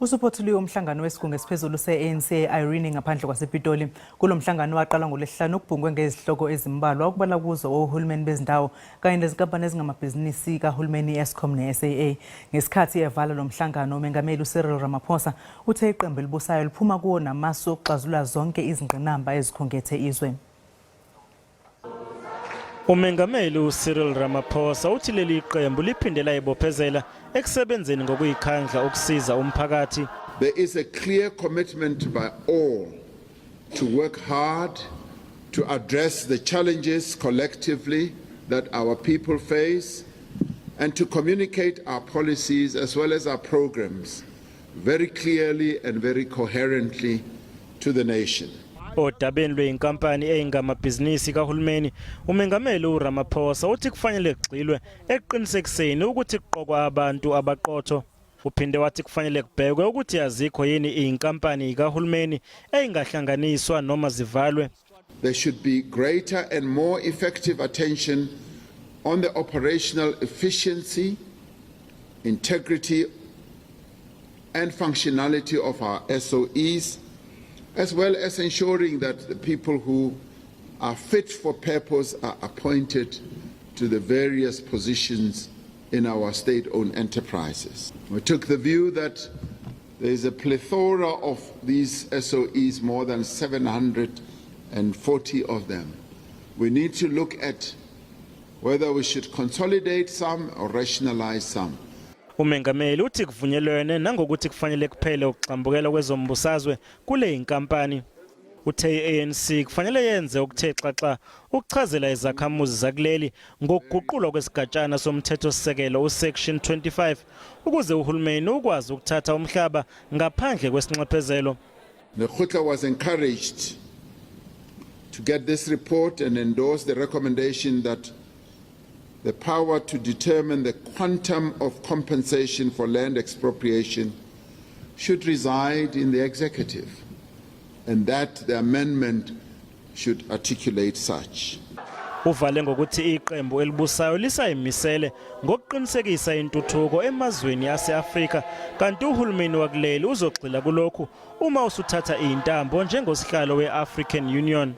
Usuphothuliwe umhlangano wesigungu esiphezulu se-ANC e-Irene ngaphandle kwasePitoli. Kulo mhlangano waqala ngoLwesihlanu ukubhungwe ngezihloko ezimbalwa okubala kuzo ohulumeni bezindawo kanye nezinkampani ezingamabhizinisi kahulumeni i-Eskom ne-SAA. Ngesikhathi evala lo mhlangano uMengameli uCyril Ramaphosa uthe iqembu elibusayo liphuma kuwo namasu okuxazulula zonke izingqinamba ezikhungethe izwe. Umengameli uCyril Ramaphosa uthi leli qembu liphinde layibophezela ekusebenzeni ngokuyikhandla ukusiza umphakathi. There is a clear commitment by all to work hard to address the challenges collectively that our people face and to communicate our policies as well as our programs very clearly and very coherently to the nation. Odabeni lweyinkampani eyingamabhizinisi kahulumeni, uMengameli uRamaphosa uthi kufanele kugxilwe ekuqinisekiseni ukuthi kuqokwa abantu abaqotho. Uphinde wathi kufanele kubhekwe ukuthi azikho yini izinkampani kahulumeni eyingahlanganiswa noma zivalwe. There should be greater and more effective attention on the operational efficiency, integrity and functionality of our SOEs, as well as ensuring that the people who are fit for purpose are appointed to the various positions in our state-owned enterprises. We took the view that there is a plethora of these SOEs, more than 740 of them. We need to look at whether we should consolidate some or rationalize some. Umengameli uthi kuvunyelwene nangokuthi kufanele kuphele ukugxambukela kwezombusazwe kule inkampani. Uthe i-ANC kufanele yenze okuthe xaxa ukuchazela izakhamuzi zakuleli ngokuguqulwa kwesigatshana somthethosisekelo uSection 25 ukuze uhulumeni ukwazi ukuthatha umhlaba ngaphandle kwesinxephezelo. Lekgotla was encouraged to get this report and endorse the recommendation that the power to determine the quantum of compensation for land expropriation should reside in the executive and that the amendment should articulate such. Uvale ngokuthi iqembu elibusayo lisayimisele ngokuqinisekisa intuthuko emazweni ase-Afrika kanti uhulumeni wakuleli uzogxila kulokhu uma usuthatha izintambo njengosihlalo we-African Union.